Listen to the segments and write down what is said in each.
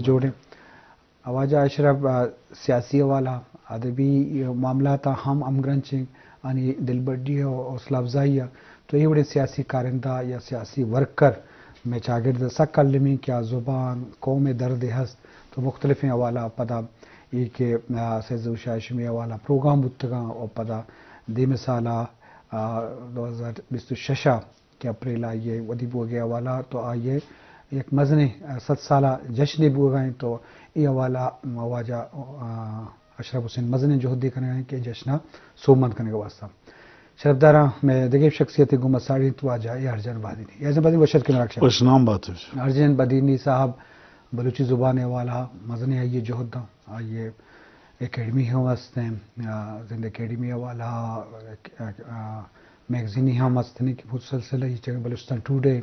جوڑیں۔ واجہ اشرف، آ، سیاسی حوالہ، ادبی معاملات ہم ہمگرنچیں، آنی دلبڈی و حوصلہ افزائی ء۔ تو اے وڑیں سیاسی کارندہ یا سیاسی ورکر مئے چاگرد ء سک المی کہ آ زبان، قوم ء دردے ہست۔ تو مختلفیں حوالہ پدا اے کہ، آ، سید ظہور شاہ ہاشمی حوالہ پروگرام بوتگاں و پدا دیمے سال ء، آ، دو ہزار بیست و شش ء کہ اپریل آئی ء ودی بوگ ء حوالہ تو آئی ء یک مزنیں، آ، صد سالہ جشنے بوگا انت تو اے حوالہ واجہ، آ، اشرف حسین مزنیں جہدے کنگا انت کہ جشنا سوبمند کنگ ء واسطہ۔ شرفداراں، مئے دگہ شخصیت گوں ما ساڑی انت واجہ اے ارجان بادینی۔ اے ارجان بادینی وشت کنگ۔ وشنام بات۔ ارجان بادینی صاحب بلوچی زبان ء حوالہ مزنیں آئی ء جہد آئی ء اکیڈمی ہم است انت، آ، زند اکیڈمی حوالہ، آ، آ، میگزینی ہم است انت کہ مسلسل ای چہ بلوچستان ٹوڈے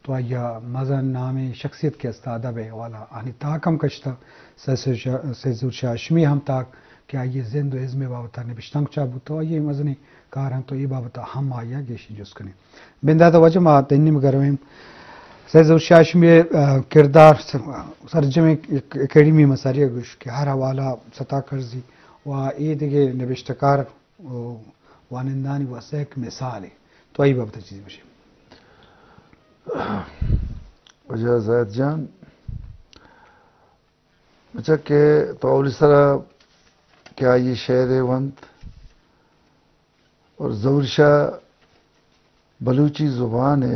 تو آئی ء مزن نامیں شخصیت کہ است ادب ء حوالہ آنی تاک ہم کشتہ۔ سید ظہور شاہ، سید ظہور شاہ ہاشمی ہم تاک کہ آئی ء زند و ازم ء بابت ء نبشتانک چاپ بوتہ، آئی ء مزنیں کار انت و اے بابت ء ہم آئی ء گیشیں جست کنیں۔ بندات ء واجہ ما تئی نیمگ ء رویں۔ سید ظہور شاہ ہاشمی ء، آ، کردار س-، سرجمیں اک-، اکیڈمی مساری ء گوش کہ ہر حوالہ ستا کرزی و اے دگہ نبشتہ کار و وانندانی واسطہ یک مثالے۔ تو آئی بابت ء چیزے گوشے۔ واجہ زاہد جان، بچہ کہ تو اولی سرا کہ آئی شعر ونت، اور ظہور شاہ بلوچی زبان ء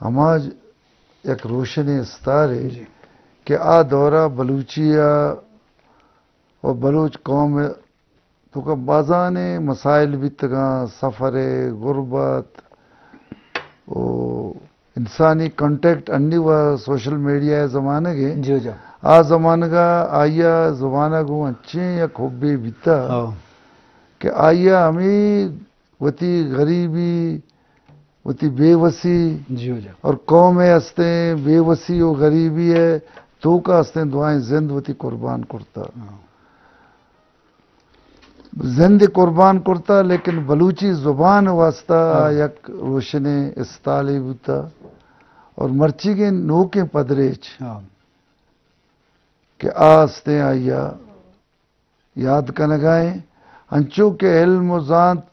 ہما یک روشنیں استارے جی۔ کہ آ دورہ بلوچی ء و بلوچ قوم ء توکا بازانیں مسائل بیتگاں، سفر ء، غربت و انسانی کانٹیکٹ، انی و سوشل میڈیا ء زمانگ ء۔ جی جی۔ آ زمانگ ء آئی ء زبان ء گوں انچیں یک حبے بیتہ ہاں۔ کہ آئی ء ہمے وتی غریبی، وتی بے وسی جی ہو جا۔ اور قوم ء ہستیں بے وسی و غریبی ء توکا ہستیں دعائیں زند وتی قربان کرتہ۔ ہاں۔ زند قربان کرتہ، لیکن بلوچی زبان واسطہ ہاں۔ یک روشنیں استالے بوتہ اور مرچیگیں نوکیں پدریچ ہاں۔ کہ آ ہستیں آئی ء یاد کنگا ایں، انچو کہ علم و زانت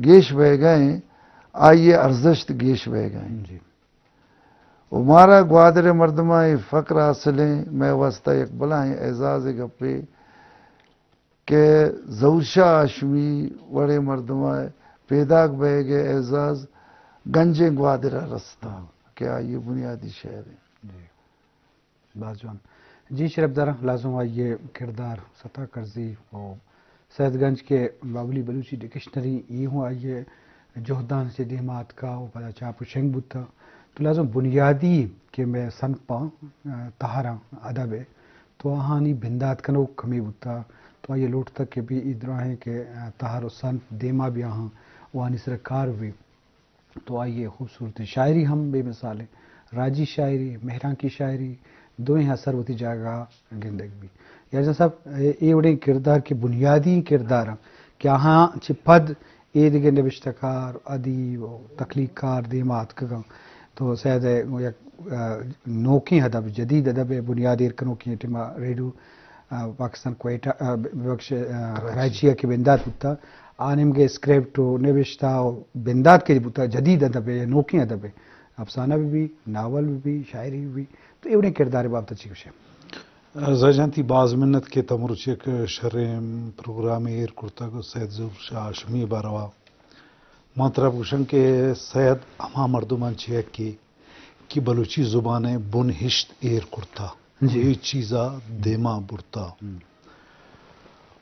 گیش بئیگا ایں، آئی ء ارزشت گیش بئیگا ایں۔ جی۔ و مارا گوادر ء مردماں اے فخر حاصل ایں، مئے واسطہ یک بلاہیں اعزاز ء گپے کہ ظہور شاہ ہاشمی وڑیں مردماں پیداک بئیگ ء اعزاز گنجیں گوادر ء رستہ ہاں۔ کہ آئی ء بنیادی شعر ایں۔ جی۔ باز جوان۔ جی شرفداراں، لازم آئی ء کردار ستا کرزی و سید گنج کہ بابلی بلوچی ڈکشنری، اے ہوں آئی ء جہدان چہ دیما اتکا و پدا چاپ و شنگ بوتا۔ تو لازم بنیادی کہ مئے صنفاں، آ، تہراں ادب ء تو آہانی بندات کنوک کمی بوتا۔ تو آئی ء لوٹتا کہ بی اے دراہیں کہ، آ، تہر و صنف دیما بیاہاں و آنی سرا کار بی۔ تو آئی ء خوبصورتیں شاعری ہم بے مثال انت۔ راجی شاعری، مہرانکی شاعری، دوئیں اثر وتی جاگہ ء گندگ بیت۔ یار جان صاحب، اے، اے وڑیں کردار کہ بنیادی کردار انت کہ آہاں چہ پد اے دگہ نبشتہ کار، ادیب و تخلیق کار دیما اتکگ انت۔ تو سید ء یک، آ، نوکیں ادب، جدید ادب ء بنیاد ایر کنوکیں ٹیما ریڈیو آ، پاکستان کوئٹہ، آ، ببخش، آ، کراچی۔ کراچی ء کہ بندات بوتا، آ نیمگے اسکرپٹ و نبشتہ و بندات کہ بوتا، جدید ادب ء یا نوکیں ادب ء، افسانہ بہ بی، ناول بہ بی، شاعری بہ بی، تو اے وڑیں کردار ء بابت چی گوشے؟ آ، زاہ جان تئی باز منت کہ تو مروچی یک شریں پروگرامے ایر کرتگ سید ظہور شاہ ہاشمی ء باروا۔ من ترا بگوشاں کہ سید ہما مردماں چہ یکے کہ بلوچی زبان ء بن ہشت ایر کرتا، جی۔ اے چیزا دیما برتا۔ ہم۔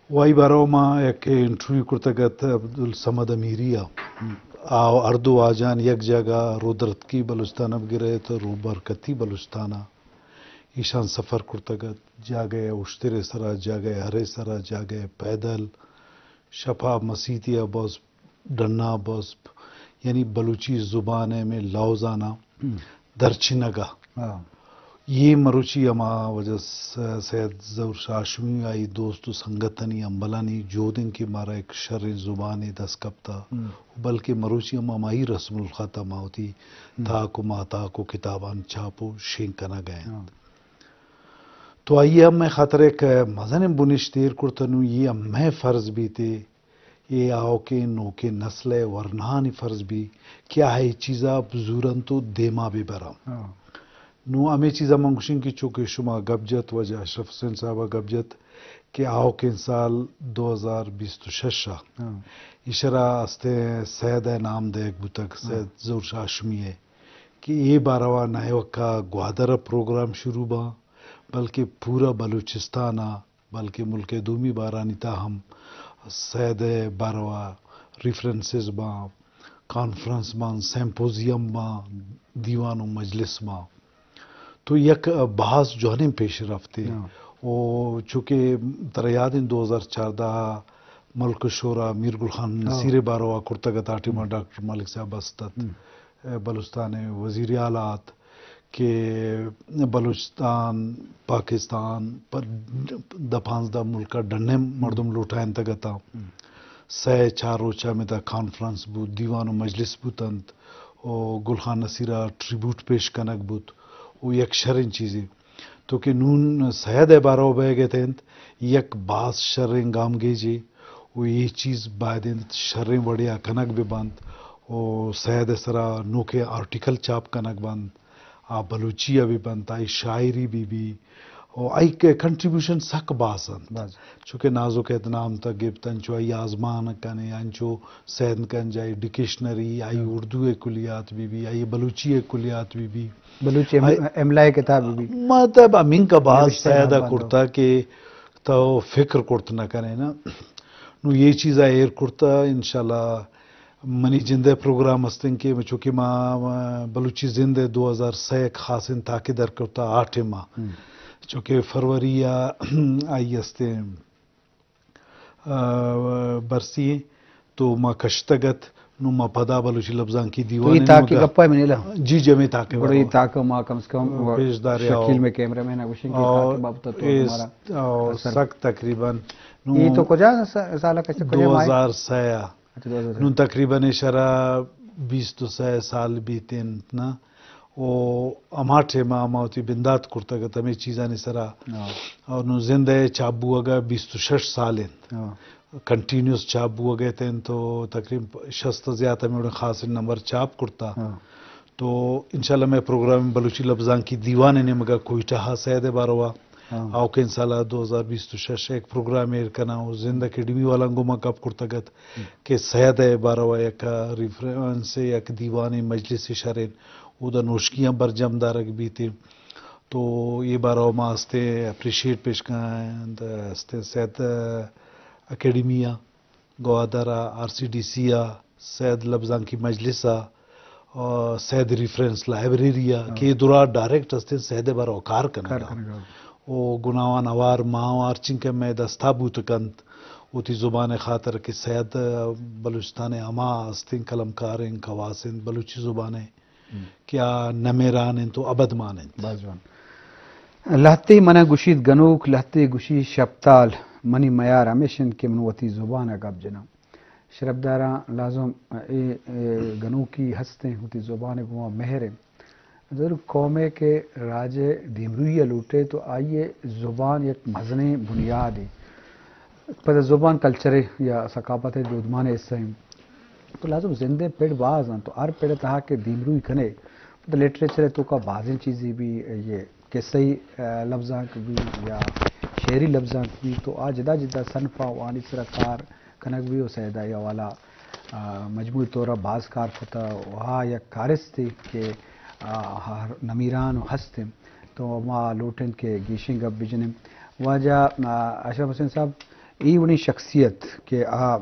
و آئی بارو ما یک انٹرویو کرتگ ات عبدالصمد امیری ء۔ ہم۔ آ ہر دو واجہان یک جاگہ رودرتکی بلوچستان ء بگرے تو روبرکتی بلوچستان ء۔ ایشان سفر کرتگ ات، جاگہ ء اشتر ء سرا، جاگہ ء ہر ء سرا، جاگہ ء پیدل، شپا مسیتی ء بس ڈنا بس، یعنی بلوچی زبان ء ہمے لوزاناں ہم۔ درچنگ ء۔ ہاں۔ یہ مروچی ہما وجہ س-، سید ظہور شاہ ہاشمی آئی دوست و سنگتانی ہمبلانی جہد انت کہ مارا یک شریں زبانے دست کپتا۔ ہم۔ بلکہ مروچی ہم ہمائی رسم الخط ء ما وتی ہم۔ تاک و ماتاک و کتابان چاپ و شنگ کنگ ء انت۔ ہاں۔ تو آئی ء ہمے خاطر ء کہ مزنیں بنشت ایر کرتہ، نوں یہ ہمے فرض بیتے، یہ آؤکیں نوکیں نسل ء ورناہانی فرض بی کہ آ اے چیزا بزورنت و دیما بہ برنت۔ ہاں۔ نوں ہمے چیزا من گوشیں کہ چونکہ شما گپ جت، واجہ اشرف حسین صاحب ء گپ جت کہ آؤکیں سال دو ہزار بیست و شش ء ہاں۔ ایشرا استیں سید ء نام دئیگ بوتگ، ہاں۔ سید ظہور شاہ ہاشمی ء، کہ اے باروا نہ ایوکا گوادر ء پروگرام شروع باں، بلکہ پورا بلوچستان ء، بلکہ ملک ء دومی بارانی تہا ہم سید ء باروا ریفرنسز باں، کانفرنس باں، سیمپوزیم باں، دیوان و مجلس باں۔ تو یک باز جوانیں پیش رفتے۔ ہاں۔ و چونکہ ترا یاد انت دو ہزار چاردہ ء ملک شورا میر گل خان ہاں۔ نصیر ء باروا کرتگ ات، آ ٹائما ہم۔ ڈاکٹر مالک صاحب است ات۔ ہم۔ بلوچستان ء وزیر اعلیٰ ات کہ بلوچستان، پاکستان، پہ دہ پانزدہ ملک ء ڈنیں مردم لوٹائینتگ اتاں۔ ہم۔ سئے چار روچ ء ہمدا کانفرنس بوت، دیوان و مجلس بوت انت و گل خان نصیر ء ٹریبیوٹ پیش کنگ بوت و یک شریں چیزے۔ تو کہ نون سید ء بارو بئیگ ء تہ انت، یک باز شریں گامگیجے و اے چیز باید انت شریں وڑے ء کنگ بہ بنت و سید ء سرا نوکیں آرٹیکل چاپ کنگ بنت، آ بلوچی ء بہ بنت، آئی شاعری بہ بی و آئی ک-، کنٹریبیوشن سک باز انت۔ باز۔ چونکہ نازک ء نام تک گپت انچو آئی آزمان کنے، انچو سید کنج آئی ڈکشنری، آئی ہاں۔ اردو ء کلیات بہ بی، آئی بلوچی ء کلیات بہ بی۔ بلوچی ام-، آئی املا ء کتاب بہ بی۔ مطلب ہمینکا باز نوشتہ سید ء نام باندو۔ کرتا کہ تو فکر کرت نہ کنے نا۔ نو یہ چیزا ایر کرتا، انشاءاللہ منی جند ء پروگرام ہستیں کہ چونکہ ما، ما بلوچی زند ء دو ہزار سئے ء خاصیں تاکے در کرتا آ ٹائما۔ ہم۔ چونکہ فروری ء آئی ہستیں، آ، برسی تو ما کشتگ ات، نو ما پدا بلوچی لبزانکی تو دیوان اے ء تاکے نیمگا۔ گپا منی لا۔ جی، جی، ہمیں تاکے گڑا اے برو۔ تاکے ما کم سے کم پیش دارے شکیل آؤ۔ میں کیمرہ مین ء گوشیں کہ آؤ، تاکے بابت تو اس، ہمارا آؤ، اثر۔ سک تقریباً نو اے تو کجا س-، سال ء کشتگ، کجا ماہ؟ دو ہزار سئے ء۔ اچھا، دو ہزار۔ نون تقریباً اشرا بیست و سئے سال بیت انت نا۔ او ہما ٹائما ما وتی بندات کرتگ ات ہمے چیزانی سرا۔ ہاں۔ اور نون زند ء چاپ بوگ ء بیست و شش سال انت۔ ہاں۔ کنٹینیوس چاپ بوگ ء ات انت تو تقریباً شست ء زیات ہمے وڑیں خاصیں نمبر چاپ کرتا۔ ہاں۔ تو انشاءاللہ مئے پروگرام بلوچی لبزانکی دیوان ء نیمگا کوئٹہ ء سید ء باروا ہاں۔ آؤکیں سال ء دو ہزار بیست و شش ء یک پروگرام ایر کناں و زند اکیڈمی والاں گوں ما گپ کرتگ ات ہم۔ کہ سید ء باروا یک ریفرنس ء یک دیوانے مجلس شریں اودا نوشکیاں برجم دارگ بیت۔ تو اے باروا ما ہستیں اپریشیٹ پیش کناں ہستیں سید اکیڈمی ء۔ گوادر ء، آر سی ڈی سی ء، سید لبزانکی مجلس ء، آ، سید ریفرنس لائبریری ء، ہاں۔ کہ اے درا ڈائریکٹ ہستیں سید ء بارو کار کنگ کار ء۔ کنگ ء۔ او گناوان ہوار ما ہرچنکہ مئے دستا بوت کنت، وتی زبان ء خاطر کہ سید بلوچستان ء ہما ہستیں قلمکار انت، خواص انت، بلوچی زبان ء ہم۔ کہ آ نمیران انت و ابد مان انت۔ باز جوان۔ لہتے منا گوشیت گنوک، لہتے گوشی شپتال، منی میار ہمیش انت کہ من وتی زبان ء گپ جناں۔ شرپداراں لازم اے، اے گنوکی ہستیں وتی زبان ء گوں مہر انت۔ ضرور قومے کہ راج ء دیمروئی ء لوٹے تو آئی ء زبان یک مزنیں بنیادے۔ پدا زبان کلچرے یا ثقافت ء دودمان ء حصہ انت۔ تو لازم زند ء پڑ باز انت، تو ہر پڑ ء تہا کہ دیمروئی کنے، پدا لٹریچر ء توکا بازیں چیزے بی، یہ قصہی، آ، لبزانک بی یا شعری لبزانک بی، تو آ جدا جدا صنفاں و آنی سرا کار کنگ بی و سید آئی حوالہ، آ، مجموعی طور ء باز کار کتا و آ یک کارستے کہ، آ، ہر نمیران و ہست انت۔ تو ما لوٹیں کہ گیشیں گپ بجنیں۔ واجہ، آ، اشرف حسین صاحب، اے وڑیں شخصیت کہ آ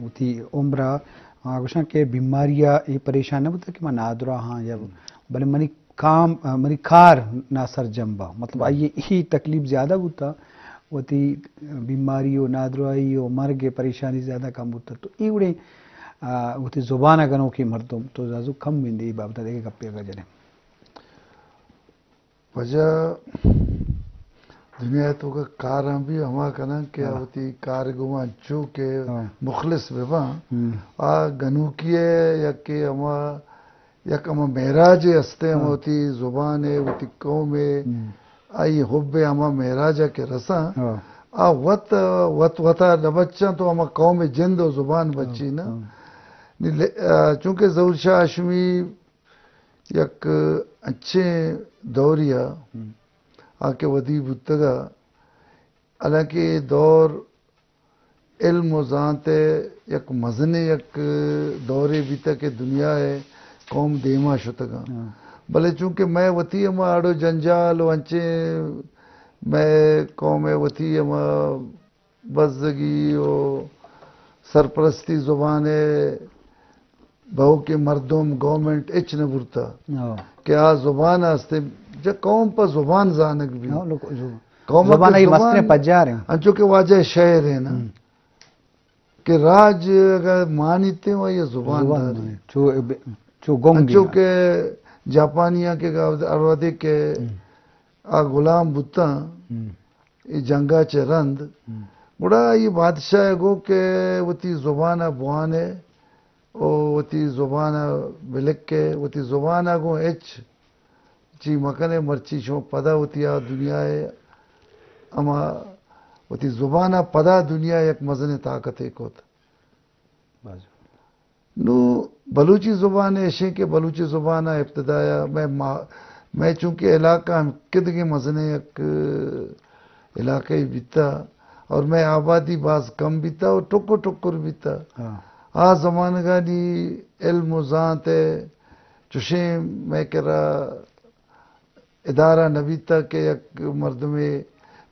وتی عمر ء، آ، گوشاں کہ بیماری ء اے پریشان نہ بوتگ کہ من نادراہ آں یا، بلے منی کام، آ، منی کار ناسرجم با۔ مطلب، آئی ء اے تکلیف زیادہ بوتا، وتی بیماری و نادراہی و مرگ ء پریشانی زیادہ کم بوتا۔ تو اے وڑیں، آ، وتی زبان ء گنوکیں مردم تو زازو کم بندے اے بابت ء دگہ گپے اگاں جنیں۔ واجہ، دنیا ء توکا کاراں بھی ہما کناں کہ ہاں۔ وتی کار گوما انچو کہ ہاں۔ مخلص بہ باں۔ ہم۔ آ گنوکی ء یک کہ ہما، یک ہما معراجے ہستے ہم ہاں۔ وتی زبان ء، وتی قوم ء، ہم۔ آئی حب ء ہما معراج ء کہ رساں، ہاں۔ آ وت، وت وتا نہ بچاں تو ہما قوم ء جند و زبان بچی نا۔ ہاں۔ نی لے-، آ، چونکہ ظہور شاہ ہاشمی یک انچیں دوریا ہم۔ آ کہ ودی بوتگا، حالانکہ اے دور علم و زانت ء یک مزنیں یک دورے بیتگ کہ دنیا ء قوم دیما شتگاں۔ ہاں۔ بلے چونکہ مئے وتی ہما اڑ و جنجال و انچیں مئے قوم ء وتی ہما بزگی و سرپرستی زبان ء بہو کہ مردم، گورنمنٹ ہچ نہ برتا ہاں۔ کہ آ زبان است، جا قوم پہ زبان زانگ بی۔ ہاں، لوگ زبان۔ قوم زبان پہ آئی زبان مستریں پجار ہیں۔ انچو کہ واجہ شعر ہے نا ہم۔ کہ راج اگر مانیتے ہو یا زبان زبان داری۔ مانے۔ چو، چو گم انچو گیا۔ کہ جاپانیاں کہ گا-، اروادے کہ ہم۔ آ غلام بوتاں، ہم۔ اے جنگا چہ رند، ہم۔ گڑا اے بادشاہ ء گو کہ وتی زبان ء بوان ء او وتی زبان ء بلک ء وتی زبان ء گوں ہچ چی مکن ء مرچی شما پدا وتی آ دنیا ء ہما وتی زبان ء پدا دنیا ء یک مزنیں طاقتے کت۔ باز۔ نوں بلوچی زبان ایشیں کہ بلوچی زبان ء ابتدایا مئے ما-، مئے چونکہ علاقہ ہم کدگیں مزنیں یک علاقہ بیتا اور مئے آبادی باز کم بیتا اور ٹکر ٹکر بیتا۔ ہاں۔ آ زمانگانی علم و زانت ء چوشیں مئے کرا ادارہ نہ بیتگ کہ یک مردمے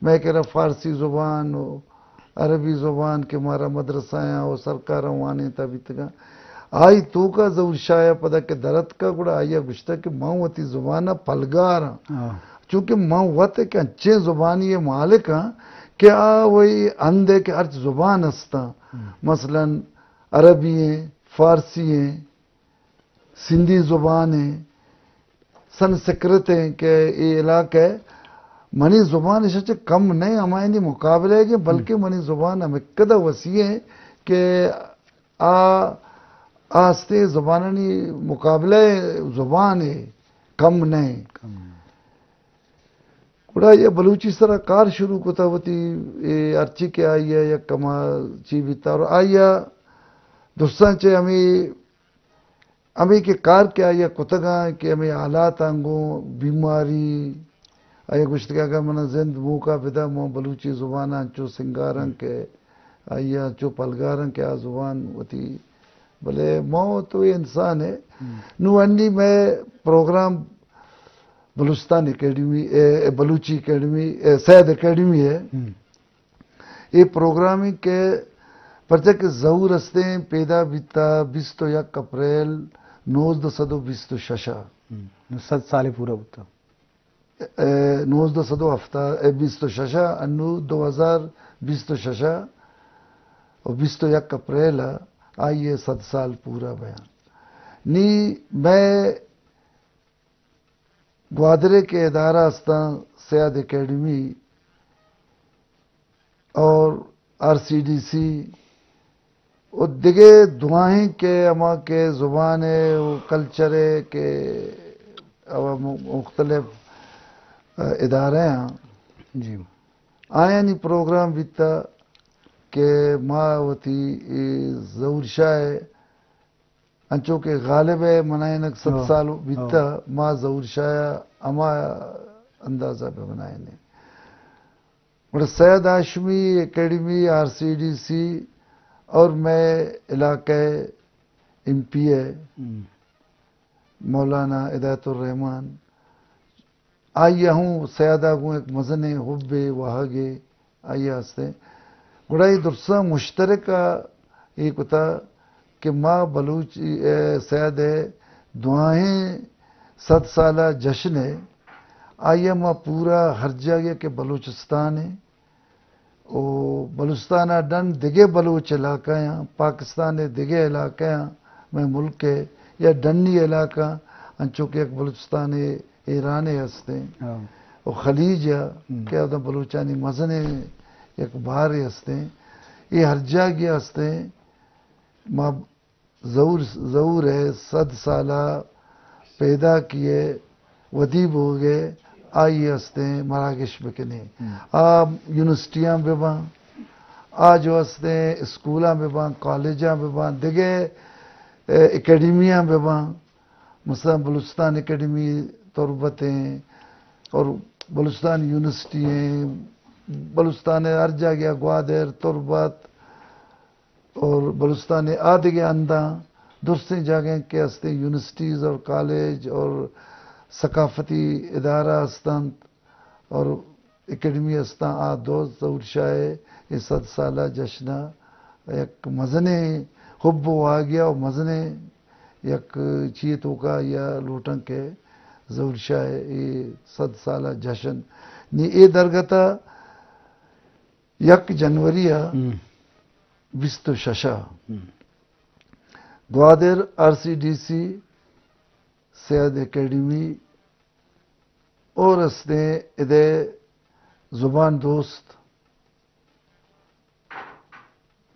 مئے کرا فارسی زبان و عربی زبان کہ مارا مدرسہ آں و سرکاراں وانینتا بیتگاں۔ آئی توکا ظہور شاہ ء پدا کہ در اتکا گڑا آئی ء گوشتگ کہ من وتی زبان ء پلگاراں۔ ہاں۔ چونکہ من وت ایک انچیں زبانی ء مالک آں کہ آ وہی ہند ء کہ ہرچ زبان استاں۔ ہم۔ مثلاً عربی ایں، فارسی ایں، سندھی زبان ایں، سنسکرت ایں کہ اے علاقہ ء منی زبان ایشاں چہ کم نہ ایں، ہمایانی مقابلہ ء گیں، بلکہ ہم۔ منی زبان ہمکدہ وسیع ایں کہ آ، آ استیں زبانانی مقابلہ ء زبان ء کم نہ ایں۔ کم نہ ایں۔ گڑا یہ بلوچی سرا کار شروع کتا وتی، اے ہرچی کہ آئی ء یک کما چی بیتا اور آئی ء درساں چہ ہمیں ہمے کہ کار کہ آئی ء کتگاں کہ ہمے حالاتاں گوں بیماری، آئی ء گوشت کہ اگاں من زند موقع بدا، من بلوچی زبان ء انچو سنگاراں کہ آئی ء انچو پلگاراں کہ آ زبان وتی، بلے من تو اے انسان ہے۔ ہم۔ نوں انی مئے پروگرام بلوچستان اکیڈمی، اے، اے بلوچی اکیڈمی، اے سید اکیڈمی ہے۔ ہم۔ اے پروگرامے کہ پرچہ کہ ظہور ہستیں پیدا بیتا بیست و یک اپریل نوزدہ سد و بیست و شش ء۔ ہم، نو صد سال پورا بوتا۔ اے، نوزدہ سد و ہفتاد، اے، بیست و شش ء، انو دو ہزار بیست و شش ء، و بیست و یک اپریل ء آئی ء صد سال پورا بیان۔ نی مئے گوادر ء کہ ادارہ استاں، سید اکیڈمی اور آر سی ڈی سی و دگہ دواہیں کہ ہما کہ زبان ء و کلچر ء کہ ہما م-، مختلف، ا، ادارہ آں، جی۔ آیانی پروگرام بیتا کہ ما وتی اے ظہور شاہ ء انچو کہ غالب ء منائینگ صد ہاں، سال بیتہ، ہاں۔ ما ظہور شاہ ء ہما اندازہ بہ منائینیں۔ گڑا Syed Hashmi academy, R C D C اور مئے علاقہ ء ایم پی اے ہم۔ مولانا ہدایت الرحمان، آئی ء ہوں سید ء گوں یک مزنیں حبے، واہگے آئی ء ہستیں۔ گڑا اے درساں مشترک ء اے کتا کہ ما بلوچ، اے، سید ء دواہیں صد سالہ جشن ء آئی ء ما پورا ہر جاگہ کہ بلوچستان ء و بلوچستان ء ڈن دگہ بلوچ علاقہ آں، پاکستان ء دگہ علاقہ آں، مئے ملک ء یا ڈنی علاقہ، انچو کہ یک بلوچستان ء ایران ء ہستیں ہاں۔ و خلیج ء ہم۔ کہ اودا بلوچانی مزنیں یک بارے ہستیں، اے ہر جاگہ ہستیں۔ ما ظہور، ظہور ء صد سالہ پیداکی ء ودی بوگ ء آئی ءِ استیں مراگش بکنیں۔ آ یونیورسٹیاں بہ باں، آ جو استیں اسکولاں بہ باں، کالجاں بہ باں، دگہ، اے، اکیڈمیاں بہ باں، مثلاً بلوچستان اکیڈمی تربت ایں اور بلوچستان یونیورسٹی ایں، بلوچستان ءِ ہر جاگہ، گوادر، تربت، اور بلوچستان ءِ آ دگہ ہنداں درستیں جاگہیں کہ استیں یونیورسٹیز اور کالج اور ثقافتی ادارہ استنت اور اکیڈمی استاں، آ دو ظہور شاہ ءِ اے صد سالہ جشن ءَ یک مزنیں حب و واگیا و مزنیں یک چیئے توکا یا لوٹاں کہ ظہور شاہ ءِ اے صد سالہ جشن نی اے درگت ءَ یک جنوری ءَ، بیست و شش ءَ، Gwadar R C D C, Syed academy اور استیں ادے زبان دوست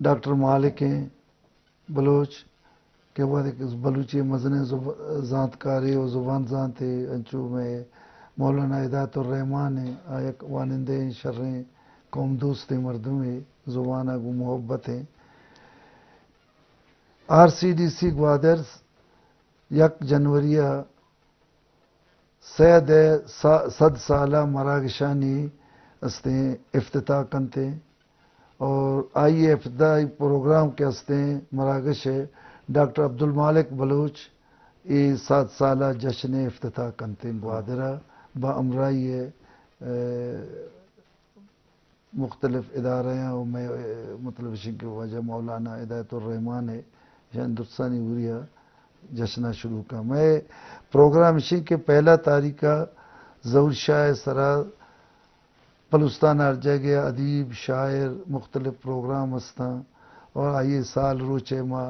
ڈاکٹر مالک ایں بلوچ کہ وہدے کہ بلوچی ءِ مزنیں زب-، زانتکارے و زبان زانتے، انچو مئے مولانا ہدایت الرحمان ایں، آ یک وانندہ ایں، شریں قوم دوستیں مردمے، زبان ءَ گوں محبت ایں۔ R C D C Gwadar یک جنوری ءَ سید ءِ سا-، صد سالہ مراگشانی استیں افتتاح کنتیں اور آئی ءِ افتتاحی پروگرام کہ استیں مراگش ءِ ڈاکٹر عبدالمالک بلوچ اے صد سالہ جشن ءِ افتتاح کنتیں گوادر ءَ با ہمراہی ءِ، اے، مختلف ادارہ آں و مئے، مطلب، اشیں کہ واجہ مولانا ہدایت الرحمان ءِ، اشاں درستانی اوری ءَ جشن ءَ شروع کاں۔ مئے پروگرام اشیں کہ پہلا تاریخ ءَ ظہور شاہ ءِ سرا بلوچستان ءِ ہر جاگہ ءَ ادیب، شاعر، مختلف پروگرام استاں اور آئی ءِ سال روچ ءَ ما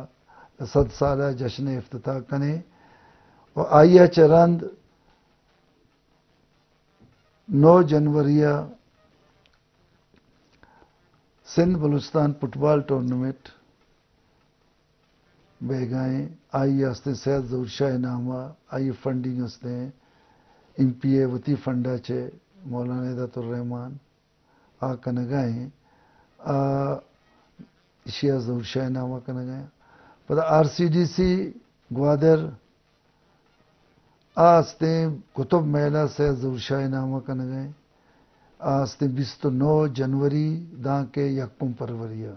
صد سالہ جشن ءِ افتتاح کنیں اور آئی ءَ چہ رند نو جنوری ءَ سندھ بلوچستان فٹبال ٹورنامنٹ بیگا ایں، آئی ءَ استیں سید ظہور شاہ ءِ نام ءَ، آئی ءِ فنڈنگ استیں، ایم پی اے وتی فنڈ ءَ چہ مولانا ہدایت الرحمان آ کنگا ایں، آ ایشی ءَ ظہور شاہ ءِ نام ءَ کنگا ایں۔ پدا R C D C Gwadar آ استیں قطب محلہ سید ظہور شاہ ءِ نام ءَ کنگ ءَ ایں۔ آ استیں بیست و نو جنوری دانکہ یکم فروری ءَ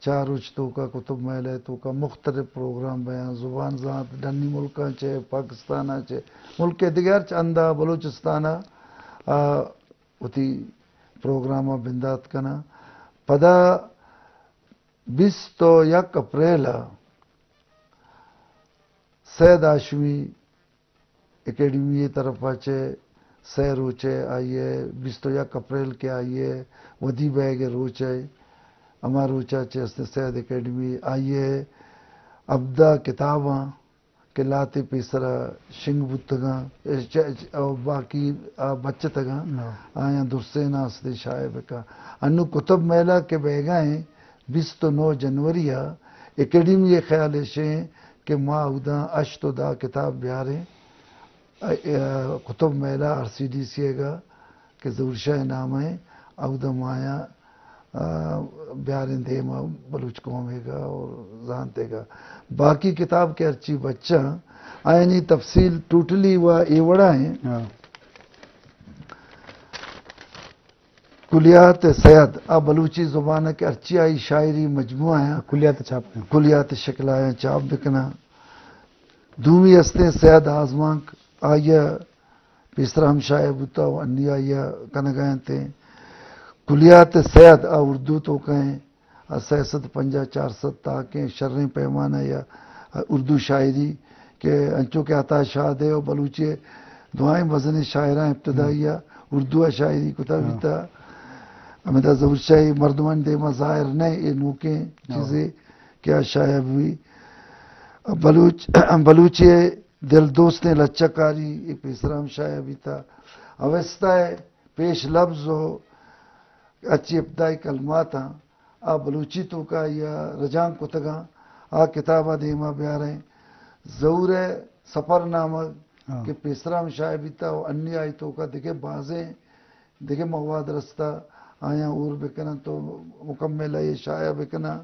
چار روچ توکا قطب محلہ ءِ توکا مختلف پروگرام بیاں، زبان زانت، ڈنی ملکاں چہ، پاکستان ءَ چہ، ملک ءِ دگہ ہرچ ہند ءَ بلوچستان ءَ، آ، وتی پروگرام ءَ بندات کناں۔ پدا بیست و یک اپریل ءَ سید ہاشمی اکیڈمی ءِ طرف ءَ چہ سئے روچ ءَ آئی ءِ بیست و یک اپریل کہ آئی ءِ ودی بئیگ ءِ روچ ءَ، ہما روچ ءَ چہ استیں سید اکیڈمی آئی ءِ ہبدہ کتاباں کہ لہتے پیسرا شنگ بوتگاں، چ-، چ-، او باقی آ بچتگاں، ہاں۔ آیاں درسیناں استیں شائع بکا۔ انوں قطب میلہ کہ بیگا ایں، بیست و نو جنوری ءَ اکیڈمی ءِ خیال ایش ایں کہ ما اوداں ہشت و دہ کتاب بیاریں۔ ا-، ا-، قطب میلہ آر سی ڈی سی ءَ گا کہ ظہور شاہ ءِ نام ءَ ایں، اوداں ما آیاں، آ، بیاریں دیم ءَ بلوچ قوم ءِ گا اور زانت ءِ گا۔ باقی کتاب کہ ہرچی بچاں، آیانی تفصیل ٹوٹلی و اے وڑا ایں۔ ہاں۔ کلیات سید، آ بلوچی زبان ءَ کہ ہرچی آئی شاعری مجموعہ آیاں، کلیات چھاپ کناں۔ کلیات شکل آیاں چھاپ بکناں۔ دومی استیں سید آزمانک، آئی ءَ پیسرا ہم شائع بوتا و انی آئی ءَ کنگا انت۔ کلیات سید آ اردو توکا ایں، آ سئے سد پنجاہ چار سد تاکیں شریں پیمانہ یا اردو شاعری کہ انچو کہ عطا شاد ءِ و بلوچی ءِ دوئیں مزنیں شاعراں ابتدائی ءَ اردو ءَ شاعری کتا بیتا۔ ہمدا ظہور شاہی مردمانی دیما ظاہر نہ ایں، اے نوکیں چیزے کہ آ شائع بوئی۔ بلوچ، بلوچی ءِ دل دوستیں لچہ کاری، اے پیسرا ہم شائع بیتا۔ اوستہ ءِ پیش لبز و اچی ابتدائی کلماتاں آ بلوچی توکا یا رجانک کتگاں، آ کتاب ءَ دیما بیاریں۔ ظہور ءِ سفرنامہ ہاں۔ کہ پیسرا ہم شائع بیتا و انی آئی توکا دگہ بازیں دگہ مواد رستا، آیاں ہور بکناں تو مکمل آئی شائع بکناں۔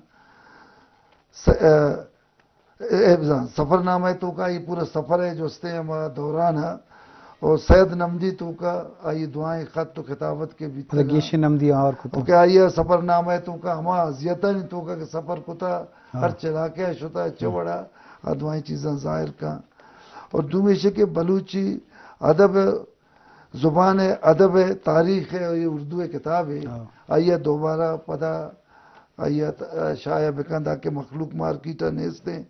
س-، اے، اے بزاں، سفرنامہ توکا آئی پورا سفر ہے جو استے ہما دوران ہے۔ اور سید نمدی توکا آئی دعائیں خط و خطابت کے بیتگاں۔ گیشیں نمدی آر کتا۔ کہ آئی سفرنامہ توکا ہما اذیتانی توکا کہ سفر کتا، ہاں۔ ہر چلاکے شتا، چہ وڑا آ دعائیں چیزاں ظاہر کاں۔ اور دومی شے کہ بلوچی ادب زبان ءِ ادب ءِ تاریخ ءِ، اے اردو ءِ کتابے، ہاں۔ آئی ءَ دوبارہ پدا آئی ءَ ت-، شائع بکن، دانکہ مخلوق مارکیٹ ءَ نیست ایں۔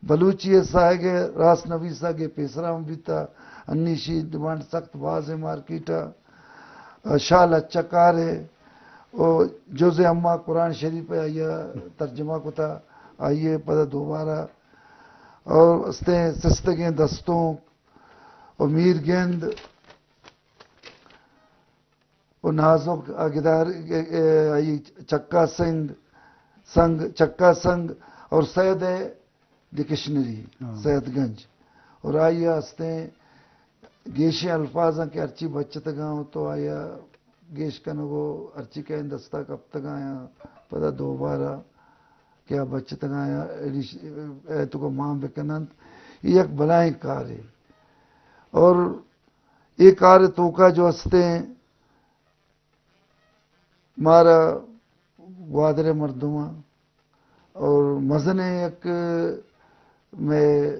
بلوچی ءِ ساہگ ءِ راست نویسگ ءِ پیسرا ہم بیتا، انی اشی ڈیمانڈ سخت باز ایں مارکیٹ ءَ۔ شاہ لچہ کار ءِ او جز اما قرآن شریف ءَ آئی ءَ ترجمہ کتا، آئی ءَ پدا دوبارہ اور استیں سستگیں دستونک و میر گند و نازک اگدار، اے، اے، آئی چکا سنگ، سنگ، چکا سنگ اور سید ڈکشنری، ہاں۔ سید گنج۔ اور آئی ءَ استیں گیشیں الفاظاں کہ ہرچی بچتگاں تو آئی ءَ گیش کنگ و ہرچی کہ دستا کپتگاں یا پدا دوبارہ کہ آ بچتگاں یا ایڈیش-، اے تو کو مان بکننت، اے یک بلائیں کارے۔ اور اے کار توکا جو ہستیں مارا گوادر مردماں اور مزنیں یک مئے